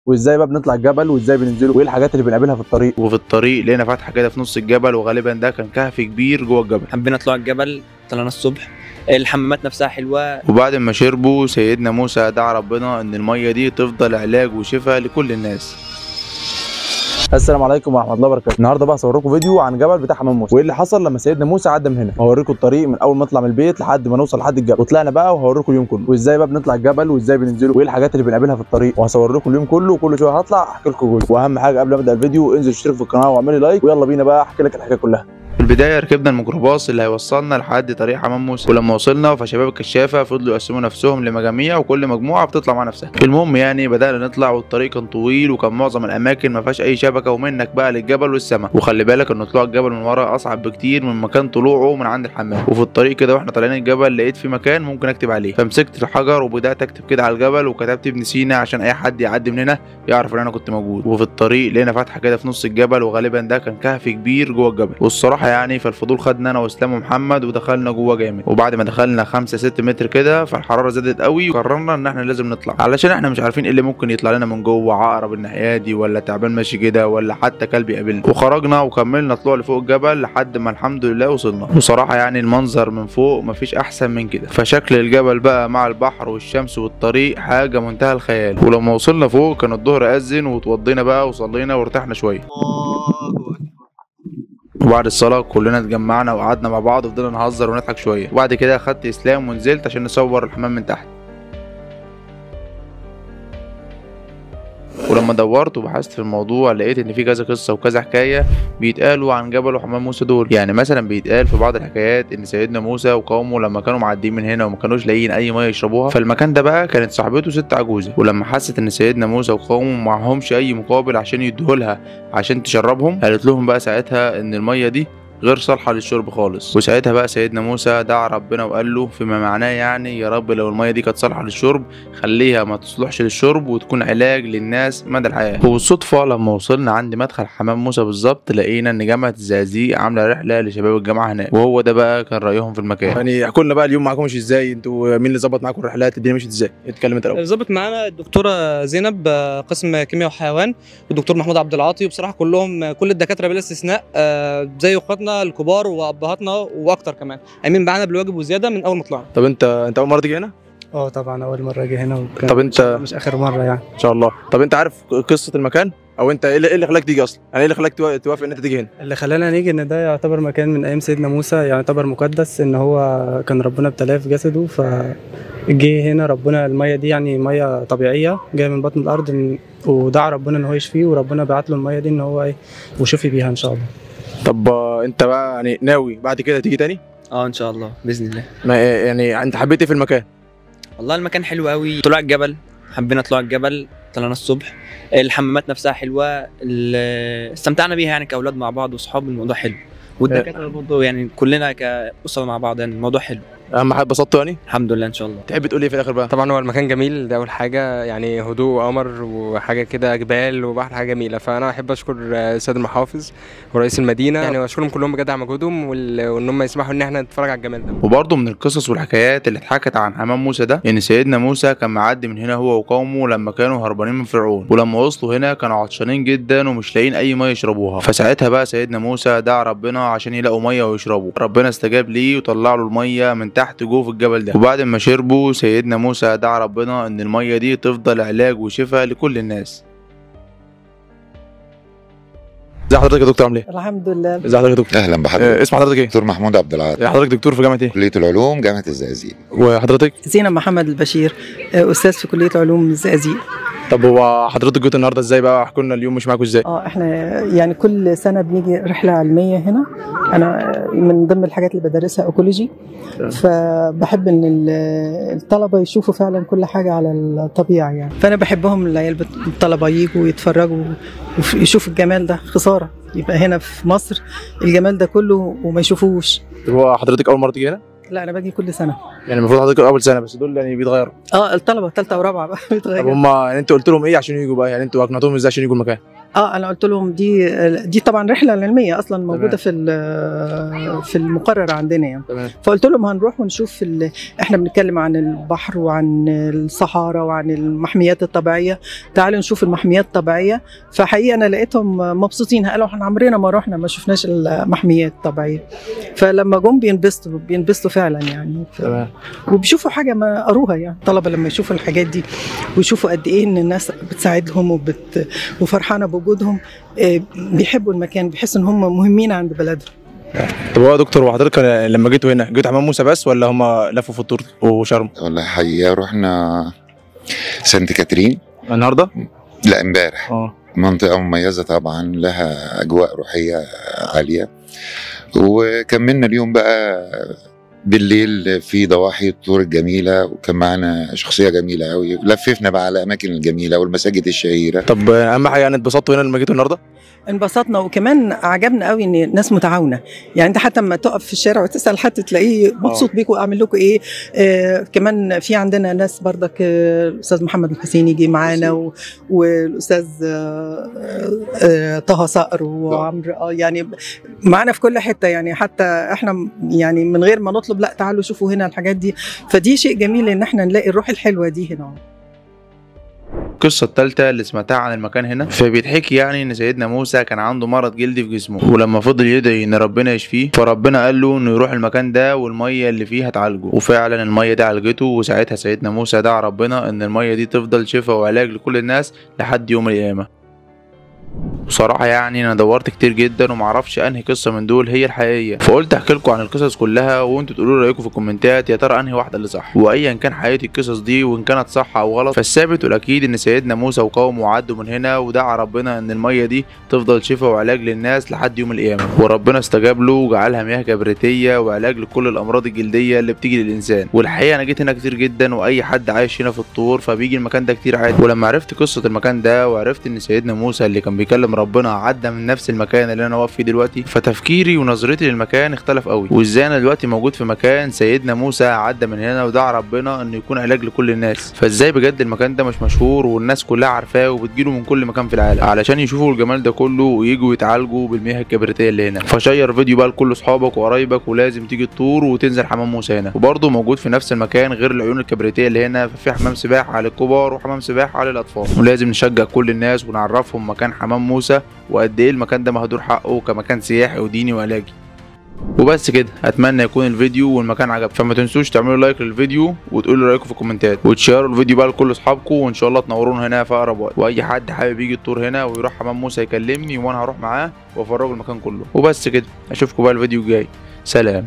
وازاي بقى بنطلع الجبل وازاي بننزله وايه الحاجات اللي بنقابلها في الطريق. وفي الطريق لقينا فتحه كده في نص الجبل، وغالبا ده كان كهف كبير جوه الجبل. حبينا نطلع الجبل، طلعنا الصبح، الحمامات نفسها حلوة. وبعد ما شربوا سيدنا موسى دعا ربنا ان المية دي تفضل علاج وشفاء لكل الناس. السلام عليكم ورحمة الله وبركاته. النهارده بقى هصور لكم فيديو عن جبل بتاع حمام موسى وايه اللي حصل لما سيدنا موسى عدى من هنا. هوريكم الطريق من اول ما نطلع من البيت لحد ما نوصل لحد الجبل، وطلعنا بقى وهوريكم اليوم كله وازاي بقى بنطلع الجبل وازاي بننزله وايه الحاجات اللي بنقابلها في الطريق، وهصور لكم اليوم كله وكل شوية هطلع احكي لكم جزء. واهم حاجة قبل ما ابدا الفيديو انزل اشترك في القناة واعمل لي like، ويلا بينا بقى احكي لك الحكاية كلها. في البداية ركبنا الميكروباص اللي هيوصلنا لحد طريق حمام موسى، ولما وصلنا فشباب الكشافه فضلوا يقسموا نفسهم لمجاميع وكل مجموعة بتطلع مع نفسها. المهم يعني بدانا نطلع، والطريق كان طويل وكان معظم الاماكن ما فيهاش اي شبكة، ومنك بقى للجبل والسماء. وخلي بالك ان طلوع الجبل من ورا اصعب بكتير من مكان طلوعه من عند الحمام. وفي الطريق كده واحنا طالعين الجبل لقيت في مكان ممكن اكتب عليه، فمسكت الحجر وبدات اكتب كده على الجبل وكتبت ابن سينا عشان اي حد يعدي من هنا يعرف ان انا كنت موجود. وفي الطريق لقينا فتحه كده في نص الجبل، وغالبا ده كان كهف كبير جوه الجبل. والصراحة يعني فالفضول خدنا انا واسلام ومحمد ودخلنا جوه جامد. وبعد ما دخلنا 5 6 متر كده فالحراره زادت قوي، وقررنا ان احنا لازم نطلع علشان احنا مش عارفين ايه اللي ممكن يطلع لنا من جوه، عقرب الناحية دي ولا تعبان ماشي كده ولا حتى كلب يقابلنا. وخرجنا وكملنا طلوع لفوق الجبل لحد ما الحمد لله وصلنا. وصراحة يعني المنظر من فوق مفيش احسن من كده، فشكل الجبل بقى مع البحر والشمس والطريق حاجة منتهى الخيال. ولما وصلنا فوق كان الظهر اذن، وتوضينا بقى وصلينا وارتحنا شوية. وبعد الصلاة كلنا اتجمعنا وقعدنا مع بعض وفضلنا نهزر ونضحك شوية. وبعد كده خدت اسلام ونزلت عشان نصور الحمام من تحت. ولما دورت وبحثت في الموضوع لقيت ان في كذا قصة وكذا حكاية بيتقالوا عن جبل وحمام موسى دول. يعني مثلا بيتقال في بعض الحكايات ان سيدنا موسى وقومه لما كانوا معديين من هنا وما كانوش لاقيين اي مية يشربوها، فالمكان ده بقى كانت صاحبته ست عجوزه، ولما حست ان سيدنا موسى وقومه معهمش اي مقابل عشان يديهولها عشان تشربهم، قالت لهم بقى ساعتها ان المية دي غير صالحه للشرب خالص. وساعتها بقى سيدنا موسى دعا ربنا وقال له فيما معناه يعني يا رب لو المية دي كانت صالحه للشرب خليها ما تصلحش للشرب وتكون علاج للناس مدى الحياة. وبالصدفه لما وصلنا عند مدخل حمام موسى بالظبط لقينا ان جامعه الزقازيق عامله رحله لشباب الجامعة هناك، وهو ده بقى كان رايهم في المكان. يعني احكوا لنا بقى اليوم معاكم مش ازاي، انتوا مين اللي ظبط معاكم الرحلات، الدنيا مشيت ازاي؟ اتكلم انت الاول. ظبط معانا الدكتورة زينب قسم كيمياء وحيوان، والدكتور محمود عبد العاطي، وبصراحة كلهم كل الدكاترة بلا استثناء زي اخواتنا الكبار وابهاتنا واكتر كمان، قايمين معانا بالواجب وزيادة من اول ما طلعنا. طب انت اول مرة تيجي هنا؟ اه طبعا اول مرة اجي هنا. طب انت مش اخر مرة يعني ان شاء الله. طب انت عارف قصة المكان، او انت ايه اللي خلاك تيجي اصلا؟ يعني ايه اللي خلاك توافق ان انت تيجي هنا؟ اللي خلانا نيجي ان ده يعتبر مكان من ايام سيدنا موسى، يعني يعتبر مقدس، ان هو كان ربنا ابتلاه في جسده فجه هنا ربنا. المية دي يعني مية طبيعية جاية من بطن الارض، ودعا ربنا ان هو يشفيه، وربنا بعت له المية دي ان هو ايه وشفي بيها ان شاء الله. طب انت بقى يعني ناوي بعد كده تيجي تاني؟ اه ان شاء الله باذن الله. ما يعني انت حبيت ايه في المكان؟ والله المكان حلو قوي، طلوع الجبل حبينا طلوع الجبل، طلعنا الصبح، الحمامات نفسها حلوة، استمتعنا بيها يعني كاولاد مع بعض واصحاب، الموضوع حلو، والدكاتره برضه يعني كلنا كاسره مع بعض، يعني الموضوع حلو. اهم حاجة اتبسطتوا يعني؟ الحمد لله ان شاء الله. تحب تقول ايه في الاخر بقى؟ طبعا هو المكان جميل، ده اول حاجة، يعني هدوء وقمر وحاجه كده، جبال وبحر، حاجة جميلة. فانا احب اشكر السيد المحافظ ورئيس المدينة، يعني واشكرهم كلهم بجد على مجهودهم وان هم يسمحوا ان احنا نتفرج على الجمال ده. وبرده من القصص والحكايات اللي اتحكت عن حمام موسى ده ان سيدنا موسى كان معدي من هنا هو وقومه لما كانوا هربانين من فرعون، ولما وصلوا هنا كانوا عطشانين جدا ومش لاقيين اي مية يشربوها. فساعتها بقى سيدنا موسى دعا ربنا عشان يلاقوا مية ويشربوا، ربنا استجاب ليه وطلع له المية من تحت جوه في الجبل ده. وبعد ما شربوا سيدنا موسى دعا ربنا ان المية دي تفضل علاج وشفاء لكل الناس. ازي حضرتك يا دكتور، عامل ايه؟ الحمد لله. ازي حضرتك يا دكتور؟ اهلا بحضرتك. اسم حضرتك ايه؟ دكتور محمود عبد العاطي. حضرتك دكتور في جامعه ايه؟ كليه العلوم جامعه الزقازيق. وحضرتك؟ زينب محمد البشير، استاذ في كليه العلوم الزقازيق. طب هو حضرتك جيت النهارده ازاي بقى؟ احكوا لنا اليوم مش معاكم ازاي؟ احنا يعني كل سنة بنيجي رحله علمية هنا. انا من ضمن الحاجات اللي بدرسها ecology، فبحب ان الطلبة يشوفوا فعلا كل حاجة على الطبيعة يعني. فانا بحبهم العيال الطلبة يجوا يتفرجوا ويشوفوا الجمال ده. خسارة يبقى هنا في مصر الجمال ده كله وما يشوفوش. طب هو حضرتك اول مرة تيجي هنا؟ لا انا باجي كل سنة. يعني المفروض حضرتك اول سنة، بس دول يعني بيتغيروا. الطلبة ثالثة ورابعه بقى بيتغيروا. طب هم يعني انتوا قلت لهم ايه عشان يجوا بقى؟ يعني انتوا اقنعتوهم ازاي عشان يجوا المكان؟ انا قلت لهم دي طبعا رحله علمية اصلا موجودة في المقرر عندنا يعني. فقلت لهم هنروح ونشوف احنا بنتكلم عن البحر وعن الصحراء وعن المحميات الطبيعية، تعالوا نشوف المحميات الطبيعية. فحقيقة انا لقيتهم مبسوطين، قالوا احنا عمرنا ما رحنا ما شفناش المحميات الطبيعية. فلما جم بينبسطوا فعلا يعني. وبيشوفوا حاجة ما قروها يعني. الطلبة لما يشوفوا الحاجات دي ويشوفوا قد ايه ان الناس بتساعدهم وفرحانه بوجودهم، بيحبوا المكان، بيحسوا ان هم مهمين عند بلدهم. طب هو يا دكتور، وحضرتك لما جيتوا هنا جيتوا حمام موسى بس ولا هم لفوا في الطور وشرم؟ والله الحقيقة رحنا سانت كاترين النهارده؟ لا امبارح. منطقة مميزة طبعا، لها اجواء روحية عالية. وكملنا اليوم بقى بالليل في ضواحي الطور الجميلة، وكان معانا شخصية جميلة قوي، لففنا بقى على الاماكن الجميلة والمساجد الشهيرة. طب اهم حاجة يعني اتبسطتوا هنا لما جيتوا النهارده؟ انبسطنا، وكمان عجبنا قوي ان الناس متعاونة يعني. انت حتى لما تقف في الشارع وتسال حد تلاقيه مبسوط بيكم، اعمل لكم ايه. كمان في عندنا ناس برضك، الاستاذ محمد الحسيني جه معانا، والاستاذ طه صقر وعمرو، يعني معانا في كل حتة يعني. حتى احنا يعني من غير ما نطلب، لا تعالوا شوفوا هنا الحاجات دي. فدي شيء جميل ان احنا نلاقي الروح الحلوة دي هنا. القصة الثالثة اللي سمعتها عن المكان هنا، فبيتحكي يعني ان سيدنا موسى كان عنده مرض جلدي في جسمه، ولما فضل يدعي ان ربنا يشفيه، فربنا قال له انه يروح المكان ده والمية اللي فيه هتعالجه، وفعلا المية دي عالجته. وساعتها سيدنا موسى دعا ربنا ان المية دي تفضل شفاء وعلاج لكل الناس لحد يوم القيامة. بصراحة يعني انا دورت كتير جدا ومعرفش انهي قصة من دول هي الحقيقية، فقلت احكي لكم عن القصص كلها وانتوا تقولوا رايكم في الكومنتات يا ترى انهي واحدة اللي صح. وايا كان حقيقة القصص دي وان كانت صح او غلط، فالثابت والاكيد ان سيدنا موسى وقومه عدوا من هنا ودعا ربنا ان المية دي تفضل شفاء وعلاج للناس لحد يوم القيامة، وربنا استجاب له وجعلها مياه كبريتيه وعلاج لكل الامراض الجلدية اللي بتيجي للانسان. والحقيقة انا جيت هنا كتير جدا، واي حد عايش هنا في الطور فبيجي المكان ده كتير عادي. ولما عرفت قصة المكان ده وعرفت ان سيدنا موسى اللي كان بيكلم ربنا عدى من نفس المكان اللي انا واقف فيه دلوقتي، فتفكيري ونظرتي للمكان اختلف قوي. وازاي انا دلوقتي موجود في مكان سيدنا موسى عدى من هنا ودعا ربنا انه يكون علاج لكل الناس، فازاي بجد المكان ده مش مشهور والناس كلها عارفاه وبتجيله من كل مكان في العالم علشان يشوفوا الجمال ده كله ويجوا يتعالجوا بالمياه الكبريتيه اللي هنا. فشير فيديو بقى لكل اصحابك وقرايبك، ولازم تيجي الطور وتنزل حمام موسى هنا. وبرده موجود في نفس المكان غير العيون الكبريتيه اللي هنا، ففي حمام سباحة للكبار وحمام سباحة للاطفال. ولازم نشجع كل الناس ونعرفهم مكان حمام موسى وقد ايه المكان ده مهدور حقه كمكان سياحي وديني وعلاجي. وبس كده، اتمنى يكون الفيديو والمكان عجبكم، فما تنسوش تعملوا like للفيديو وتقولوا رايكم في الكومنتات، وتشيروا الفيديو بقى لكل اصحابكم، وان شاء الله تنورونا هنا في اقرب وقت. واي حد حابب يجي الطور هنا ويروح حمام موسى يكلمني وانا هروح معاه وافرجه المكان كله. وبس كده، اشوفكم بقى الفيديو الجاي، سلام.